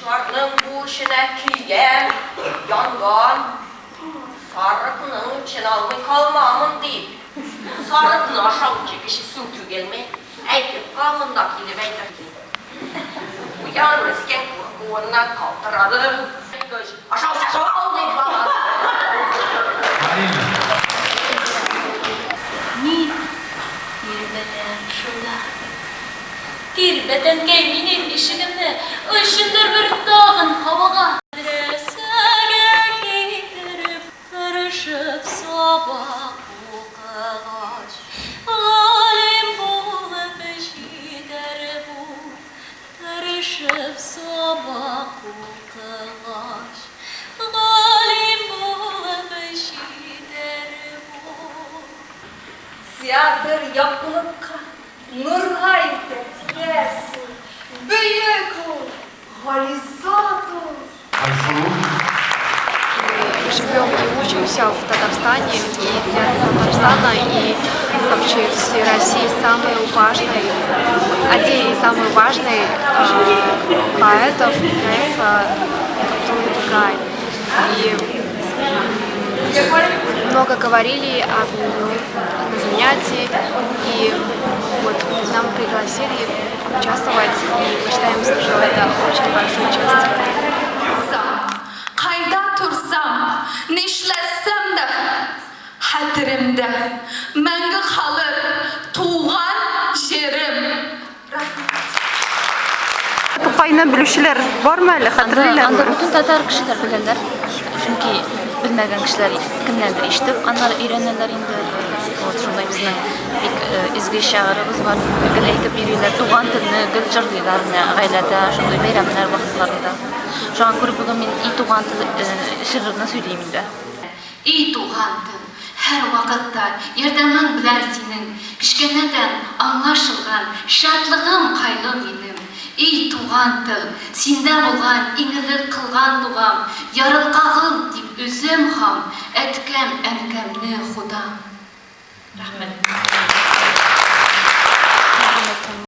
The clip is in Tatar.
Аучыларның бу эшенә көйгән, янган. Сарыкның үчен алмый калмамын, дип, сарыкны ашаучы кеше син түгелме? Әйтеп кал, монда килеп әйтер, ди. Куян мескен куркуыннан калтырады. Ашаучы шул, дип бакырды. Марина. Мин тирбәтәм шунда. Тирбәт, әнкәй, минем бишегемне, Очындыр бер тагын һавага. Мәдрәсәгә китереп, тырышып сабак укыгач, Галим булып җитәр бу, тырышып сабак укыгач, Галим булып җитәр бу. Театр яктылыкка, Нурга илтә, дәрес ул, бөек ул, гали зат ул. Айсылу. Мы живем и учимся в Татарстане, и для Татарстана, и вообще всей России самый важный, один из самых важных э, поэтов является Габдулла Тукай. И много говорили об нем на занятии, и вот нам пригласили участвовать, и мы считаем, что это очень большая честь. Кайда торсам, нишләсәм дә, хәтеремдә мәңге калыр туган җирем. Рәхмәт. Тукайны белүчеләр бармы әле, хәтерлиләрме? Анда бөтен татар кешеләр беләләр. Чөнки белмәгән кешеләр кемнәндер ишетеп, аннары өйрәнәләр инде. Вот шундай безнең бик э, изге шагыйребез бар. Гел әйтеп йөриләр, туган телне гел җырлыйлар менә гаиләдә, шундый бәйрәмнәр вакытларында. Шуңа күрә бүген мин И туган тел э, шигырен сөйлим инде. И туган тел, һәрвакытта ярдәмең белән синең, Кечкенәдән аңлашылган шатлыгым, кайгым минем. И туган тел, синдә булган иң элек кылган догам, Ярылкагыл, дип өзем һам, әткәм, әнкәмне, Ходам. Рәхмәт.